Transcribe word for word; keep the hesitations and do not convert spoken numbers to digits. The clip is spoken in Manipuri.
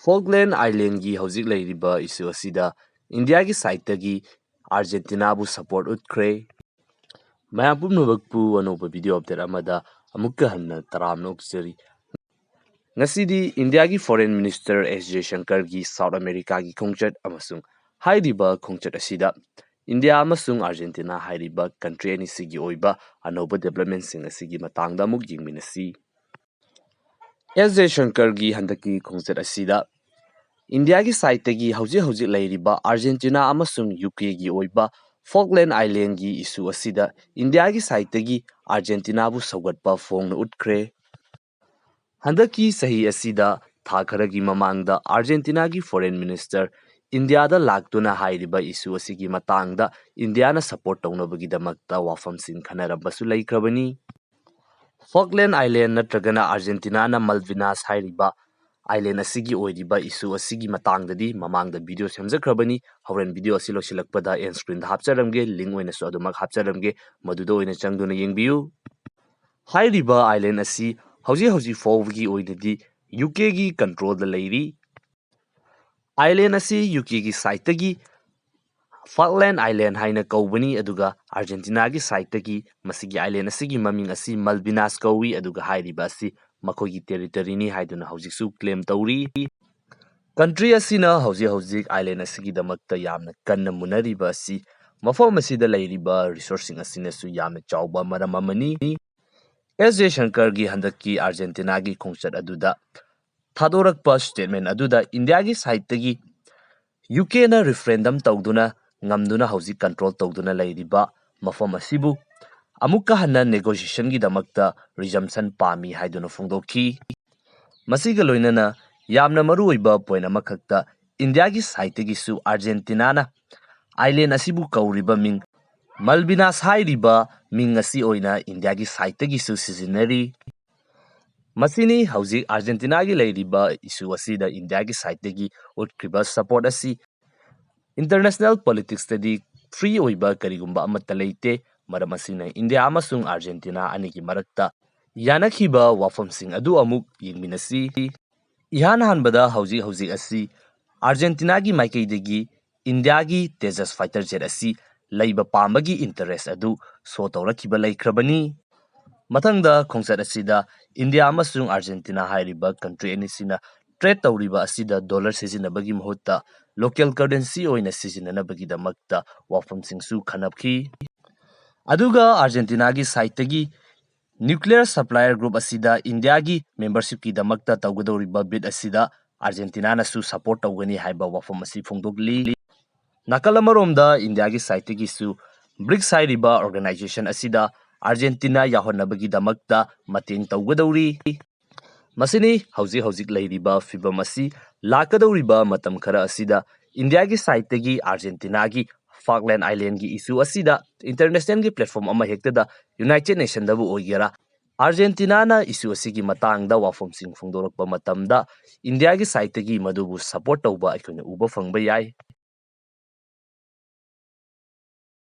ꯐꯣꯛꯂꯦꯟ ꯑꯥꯏꯂꯦꯟꯒꯤ ꯍꯧꯖꯤꯛ ꯂꯩꯔꯤꯕ ꯏꯁꯨ ꯑꯁꯤꯗ ꯏꯟꯗꯤꯌꯥꯒꯤ ꯁꯥꯏꯠꯇꯒꯤ ꯑꯥꯔꯖꯦꯟꯇꯤꯅꯥꯕꯨ ꯁꯄꯣꯔꯠ ꯎꯠꯈ꯭ꯔꯦ꯫ ꯃꯌꯥꯝ ꯄꯨꯝꯅꯃꯛꯄꯨ ꯑꯅꯧꯕ ꯚꯤꯗꯤꯑꯣ ꯑꯞꯗꯦꯠ ꯑꯃꯗ ꯑꯃꯨꯛꯀ ꯍꯟꯅ ꯇꯔꯥꯝꯅ ꯑꯣꯛꯆꯔꯤ꯫ ꯉꯁꯤꯗꯤ ꯏꯟꯗꯤꯌꯥꯒꯤ ꯐꯣꯔꯦꯟ ꯃꯤꯅꯤꯁꯇꯔ ꯑꯦꯁ ꯖꯌꯁꯪꯀꯔꯒꯤ ꯁꯥꯎꯠ ꯑꯃꯦꯔꯤꯀꯥꯒꯤ ꯈꯣꯡꯆꯠ ꯑꯃꯁꯨꯡ ꯍꯥꯏꯔꯤꯕ ꯈꯣꯡꯆꯠ ꯑꯁꯤꯗ ꯏꯟꯗꯤꯌꯥ ꯑꯃꯁꯨꯡ ꯑꯥꯔꯖꯦꯟꯇꯤꯅꯥ ꯍꯥꯏꯔꯤꯕ ꯀꯟꯇ꯭ꯔꯤ ꯑꯅꯤꯁꯤꯒꯤ ꯑꯣꯏꯕ ꯑꯅꯧꯕ ꯗꯦꯕꯂꯞꯃꯦꯟꯁꯤꯡ ꯑꯁꯤꯒꯤ ꯃꯇꯥꯡꯗ ꯑꯃꯨꯛ ꯌꯦꯡꯃꯤꯟꯅꯁꯤ꯫ ꯑꯦꯁ ꯖꯌꯁꯪꯀꯔꯒꯤ ꯍꯟꯗꯛꯀꯤ ꯈꯣꯡꯆꯠ ꯑꯁꯤꯗ ꯏꯟꯗꯤꯌꯥꯒꯤ ꯁꯥꯏꯠꯇꯒꯤ ꯍꯧꯖꯤꯛ ꯍꯧꯖꯤꯛ ꯂꯩꯔꯤꯕ ꯑꯥꯔꯖꯦꯟꯇꯤꯅꯥ ꯑꯃꯁꯨꯡ ꯌꯨ ꯀꯦꯒꯤ ꯑꯣꯏꯕ ꯐꯣꯛꯂꯦꯟ ꯑꯥꯏꯂꯦꯟꯒꯤ ꯏꯁꯨ ꯑꯁꯤꯗ ꯏꯟꯗꯤꯌꯥꯒꯤ ꯁꯥꯏꯠꯇꯒꯤ ꯑꯥꯔꯖꯦꯟꯇꯤꯅꯥꯕꯨ ꯁꯧꯒꯠꯄ ꯐꯣꯡꯅ ꯎꯠꯈ꯭ꯔꯦ꯫ ꯍꯟꯗꯛꯀꯤ ꯆꯍꯤ ꯑꯁꯤꯗ ꯊꯥ ꯈꯔꯒꯤ ꯃꯃꯥꯡꯗ ꯑꯥꯔꯖꯦꯟꯇꯤꯅꯥꯒꯤ ꯐꯣꯔꯦꯟ ꯃꯤꯅꯤꯁꯇꯔ ꯏꯟꯗꯤꯌꯥꯗ ꯂꯥꯛꯇꯨꯅ ꯍꯥꯏꯔꯤꯕ ꯏꯁꯨ ꯑꯁꯤꯒꯤ ꯃꯇꯥꯡꯗ ꯏꯟꯗꯤꯌꯥꯅ ꯁꯄꯣꯔꯠ ꯇꯧꯅꯕꯒꯤꯗꯃꯛꯇ ꯋꯥꯐꯝꯁꯤꯡ ꯈꯟꯅꯔꯝꯕꯁꯨ ꯂꯩꯈ꯭ꯔꯕꯅꯤ꯫ ꯐꯣꯛꯂꯦꯟ ꯑꯥꯏꯂꯦꯟ ꯅꯠꯇ꯭ꯔꯒꯅ ꯑꯥꯔꯖꯦꯟꯇꯤꯅꯥꯅ ꯃꯜꯕꯤꯅꯥꯁ ꯍꯥꯏꯔꯤꯕ ꯑꯥꯏꯂꯦꯟ ꯑꯁꯤꯒꯤ ꯑꯣꯏꯔꯤꯕ ꯏꯁꯨ ꯑꯁꯤꯒꯤ ꯃꯇꯥꯡꯗꯗꯤ ꯃꯃꯥꯡꯗ ꯚꯤꯗꯤꯑꯣ ꯁꯦꯝꯖꯈ꯭ꯔꯕꯅꯤ꯫ ꯍꯣꯔꯦꯟ ꯚꯤꯗꯤꯑꯣ ꯑꯁꯤ ꯂꯣꯏꯁꯤꯜꯂꯛꯄꯗ ꯑꯦꯟ ꯁ꯭ꯀ꯭ꯔꯤꯟꯗ ꯍꯥꯞꯆꯔꯝꯒꯦ, ꯂꯤꯡ ꯑꯣꯏꯅꯁꯨ ꯑꯗꯨꯃꯛ ꯍꯥꯞꯆꯔꯝꯒꯦ, ꯃꯗꯨꯗ ꯑꯣꯏꯅ ꯆꯪꯗꯨꯅ ꯌꯦꯡꯕꯤꯌꯨ꯫ ꯍꯥꯏꯔꯤꯕ ꯑꯥꯏꯂꯦꯟ ꯑꯁꯤ ꯍꯧꯖꯤꯛ ꯍꯧꯖꯤꯛ ꯐꯥꯎꯕꯒꯤ ꯑꯣꯏꯅꯗꯤ ꯌꯨ ꯀꯦꯒꯤ ꯀꯟꯇ꯭ꯔꯣꯜꯗ ꯂꯩꯔꯤ꯫ ꯑꯥꯏꯂꯦꯟ ꯑꯁꯤ ꯌꯨ ꯀꯦꯒꯤ ꯁꯥꯏꯠꯇꯒꯤ ꯐꯥꯛꯂꯦꯟ ꯑꯥꯏꯂꯦꯟ ꯍꯥꯏꯅ ꯀꯧꯕꯅꯤ, ꯑꯗꯨꯒ ꯑꯥꯔꯖꯦꯟꯇꯤꯅꯥꯒꯤ ꯁꯥꯏꯠꯇꯒꯤ ꯃꯁꯤꯒꯤ ꯑꯥꯏꯂꯦꯟ ꯑꯁꯤꯒꯤ ꯃꯃꯤꯡ ꯑꯁꯤ ꯃꯜꯕꯤꯅꯥꯁ ꯀꯧꯏ, ꯑꯗꯨꯒ ꯍꯥꯏꯔꯤꯕ ꯑꯁꯤ ꯃꯈꯣꯏꯒꯤ ꯇꯦꯔꯤꯇꯔꯤꯅꯤ ꯍꯥꯏꯗꯨꯅ ꯍꯧꯖꯤꯛꯁꯨ ꯀ꯭ꯂꯦꯝ ꯇꯧꯔꯤ꯫ ꯀꯟꯇ꯭ꯔꯤ ꯑꯁꯤꯅ ꯍꯧꯖꯤꯛ ꯍꯧꯖꯤꯛ ꯑꯥꯏꯂꯦꯟ ꯑꯁꯤꯒꯤꯗꯃꯛꯇ ꯌꯥꯝꯅ ꯀꯟꯅ ꯃꯨꯟꯅꯔꯤꯕ ꯑꯁꯤ ꯃꯐꯝ ꯑꯁꯤꯗ ꯂꯩꯔꯤꯕ ꯔꯤꯁꯣꯔꯁꯁꯤꯡ ꯑꯁꯤꯅꯁꯨ ꯌꯥꯝꯅ ꯆꯥꯎꯕ ꯃꯔꯝ ꯑꯃꯅꯤ꯫ ꯑꯦꯁ ꯖꯌꯁꯪꯀꯔꯒꯤ ꯍꯟꯗꯛꯀꯤ ꯑꯥꯔꯖꯦꯟꯇꯤꯅꯥꯒꯤ ꯈꯣꯡꯆꯠ ꯑꯗꯨꯗ ꯊꯥꯗꯣꯔꯛꯄ ꯁ꯭ꯇꯦꯠꯃꯦꯟ ꯑꯗꯨꯗ ꯏꯟꯗꯤꯌꯥꯒꯤ ꯁꯥꯏꯠꯇꯒꯤ ꯌꯨ ꯀꯦꯅ ꯔꯤꯐꯔꯦꯟꯗꯝ ꯇꯧꯗꯨꯅ ꯉꯝꯗꯨꯅ ꯍꯧꯖꯤꯛ ꯀꯟꯇ꯭ꯔꯣꯜ ꯇꯧꯗꯨꯅ ꯂꯩꯔꯤꯕ ꯃꯐꯝ ꯑꯁꯤꯕꯨ ꯑꯃꯨꯛꯀ ꯍꯟꯅ ꯅꯦꯒꯣꯁꯤꯌꯦꯁꯟꯒꯤꯗꯃꯛꯇ ꯔꯤꯖꯝꯁꯟ ꯄꯥꯝꯃꯤ ꯍꯥꯏꯗꯨꯅ ꯐꯣꯡꯗꯣꯛꯈꯤ꯫ ꯃꯁꯤꯒ ꯂꯣꯏꯅꯅ ꯌꯥꯝꯅ ꯃꯔꯨꯑꯣꯏꯕ ꯄꯣꯏꯟ ꯑꯃꯈꯛꯇ ꯏꯟꯗꯤꯌꯥꯒꯤ ꯁꯥꯏꯠꯇꯒꯤꯁꯨ ꯑꯥꯔꯖꯦꯟꯇꯤꯅꯥꯅ ꯑꯥꯏꯂꯦꯟ ꯑꯁꯤꯕꯨ ꯀꯧꯔꯤꯕ ꯃꯤꯡ ꯃꯜꯕꯤꯅꯥꯁ ꯍꯥꯏꯔꯤꯕ ꯃꯤꯡ ꯑꯁꯤ ꯑꯣꯏꯅ ꯏꯟꯗꯤꯌꯥꯒꯤ ꯁꯥꯏꯠꯇꯒꯤꯁꯨ ꯁꯤꯖꯤꯟꯅꯔꯤ꯫ ꯃꯁꯤꯅꯤ ꯍꯧꯖꯤꯛ ꯑꯥꯔꯖꯦꯟꯇꯤꯅꯥꯒꯤ ꯂꯩꯔꯤꯕ ꯏꯁꯨ ꯑꯁꯤꯗ ꯏꯟꯗꯤꯌꯥꯒꯤ ꯁꯥꯏꯠꯇꯒꯤ ꯎꯠꯈ꯭ꯔꯤꯕ ꯁꯄꯣꯔꯠ ꯑꯁꯤ꯫ ꯏꯟꯇꯔꯅꯦꯁꯅꯦꯜ ꯄꯣꯂꯤꯇꯤꯛꯁꯇꯗꯤ ꯐ꯭ꯔꯤ ꯑꯣꯏꯕ ꯀꯔꯤꯒꯨꯝꯕ ꯑꯃꯠꯇ ꯂꯩꯇꯦ꯫ ꯃꯔꯝ ꯑꯁꯤꯅ ꯏꯟꯗꯤꯌꯥ ꯑꯃꯁꯨꯡ ꯑꯥꯔꯖꯦꯟꯇꯤꯅꯥ ꯑꯅꯤꯒꯤ ꯃꯔꯛꯇ ꯌꯥꯅꯈꯤꯕ ꯋꯥꯐꯝꯁꯤꯡ ꯑꯗꯨ ꯑꯃꯨꯛ ꯌꯦꯡꯃꯤꯟꯅꯁꯤ꯫ ꯏꯍꯥꯟ ꯍꯥꯟꯕꯗ ꯍꯧꯖꯤꯛ ꯍꯧꯖꯤꯛ ꯑꯁꯤ ꯑꯥꯔꯖꯦꯟꯇꯤꯅꯥꯒꯤ ꯃꯥꯏꯀꯩꯗꯒꯤ ꯏꯟꯗꯤꯌꯥꯒꯤ ꯇꯦꯖꯁ ꯐꯥꯏꯇꯔ ꯖꯦꯠ ꯑꯁꯤ ꯂꯩꯕ ꯄꯥꯝꯕꯒꯤ ꯏꯟꯇꯔꯦꯁ ꯑꯗꯨ ꯁꯣ ꯇꯧꯔꯛꯈꯤꯕ ꯂꯩꯈ꯭ꯔꯕꯅꯤ꯫ ꯃꯊꯪꯗ ꯈꯣꯡꯆꯠ ꯑꯁꯤꯗ ꯏꯟꯗꯤꯌꯥ ꯑꯃꯁꯨꯡ ꯑꯥꯔꯖꯦꯟꯇꯤꯅꯥ ꯍꯥꯏꯔꯤꯕ ꯀꯟꯇ꯭ꯔꯤ ꯑꯅꯤꯁꯤꯅ ꯇ꯭ꯔꯦꯗ ꯇꯧꯔꯤꯕ ꯑꯁꯤꯗ ꯗꯣꯂꯔ ꯁꯤꯖꯤꯟꯅꯕꯒꯤ ꯃꯍꯨꯠꯇ ꯂꯣꯀꯦꯜ ꯀꯔꯦꯟꯁꯤ ꯑꯣꯏꯅ ꯁꯤꯖꯤꯟꯅꯅꯕꯒꯤꯗꯃꯛꯇ ꯋꯥꯐꯝꯁꯤꯡꯁꯨ ꯈꯟꯅꯈꯤ꯫ ꯑꯗꯨꯒ ꯑꯥꯔꯖꯦꯟꯇꯤꯅꯥꯒꯤ ꯁꯥꯏꯠꯇꯒꯤ ꯅ꯭ꯌꯨꯀ꯭ꯂꯤꯌꯔ ꯁꯄ꯭ꯂꯥꯏꯌꯔ ꯒ꯭ꯔꯨꯞ ꯑꯁꯤꯗ ꯏꯟꯗꯤꯌꯥꯒꯤ ꯃꯦꯝꯕꯔꯁꯤꯞꯀꯤꯗꯃꯛꯇ ꯇꯧꯒꯗꯧꯔꯤꯕ ꯕꯤꯗ ꯑꯁꯤꯗ ꯑꯥꯔꯖꯦꯟꯇꯤꯅꯥꯅꯁꯨ ꯁꯄꯣꯔꯠ ꯇꯧꯒꯅꯤ ꯍꯥꯏꯕ ꯋꯥꯐꯝ ꯑꯁꯤ ꯐꯣꯡꯗꯣꯛꯂꯤ꯫ ꯅꯥꯀꯜ ꯑꯃꯔꯣꯝꯗ ꯏꯟꯗꯤꯌꯥꯒꯤ ꯁꯥꯏꯠꯇꯒꯤꯁꯨ ꯕ꯭ꯔꯤꯛꯁ ꯍꯥꯏꯔꯤꯕ ꯑꯣꯔꯒꯅꯥꯏꯖꯦꯁꯟ ꯑꯁꯤꯗ ꯑꯥꯔꯖꯦꯟꯇꯤꯅꯥ ꯌꯥꯎꯍꯟꯅꯕꯒꯤꯗꯃꯛꯇ ꯃꯇꯦꯡ ꯇꯧꯒꯗꯧꯔꯤ꯫ ꯃꯁꯤꯅꯤ ꯍꯧꯖꯤꯛ ꯍꯧꯖꯤꯛ ꯂꯩꯔꯤꯕ ꯐꯤꯕꯝ ꯑꯁꯤ꯫ ꯂꯥꯛꯀꯗꯧꯔꯤꯕ ꯃꯇꯝ ꯈꯔ ꯑꯁꯤꯗ ꯏꯟꯗꯤꯌꯥꯒꯤ ꯁꯥꯏꯠꯇꯒꯤ ꯑꯥꯔꯖꯦꯟꯇꯤꯅꯥꯒꯤ ꯐꯥꯛꯂꯦꯟ ꯑꯥꯏꯂꯦꯟꯒꯤ ꯏꯁꯨ ꯑꯁꯤꯗ ꯏꯟꯇꯔꯅꯦꯁꯅꯦꯜꯒꯤ ꯄ꯭ꯂꯦꯠꯐꯣꯔꯝ ꯑꯃ ꯍꯦꯛꯇꯗ, ꯌꯨꯅꯥꯏꯇꯦꯗ ꯅꯦꯁꯟꯗꯕꯨ ꯑꯣꯏꯒꯦꯔꯥ, ꯑꯥꯔꯖꯦꯟꯇꯤꯅꯥꯅ ꯏꯁꯨ ꯑꯁꯤꯒꯤ ꯃꯇꯥꯡꯗ ꯋꯥꯐꯝꯁꯤꯡ ꯐꯣꯡꯗꯣꯔꯛꯄ ꯃꯇꯝꯗ ꯏꯟꯗꯤꯌꯥꯒꯤ ꯁꯥꯏꯠꯇꯒꯤ ꯃꯗꯨꯕꯨ ꯁꯄꯣꯔꯠ ꯇꯧꯕ ꯑꯩꯈꯣꯏꯅ ꯎꯕ ꯐꯪꯕ ꯌꯥꯏ꯫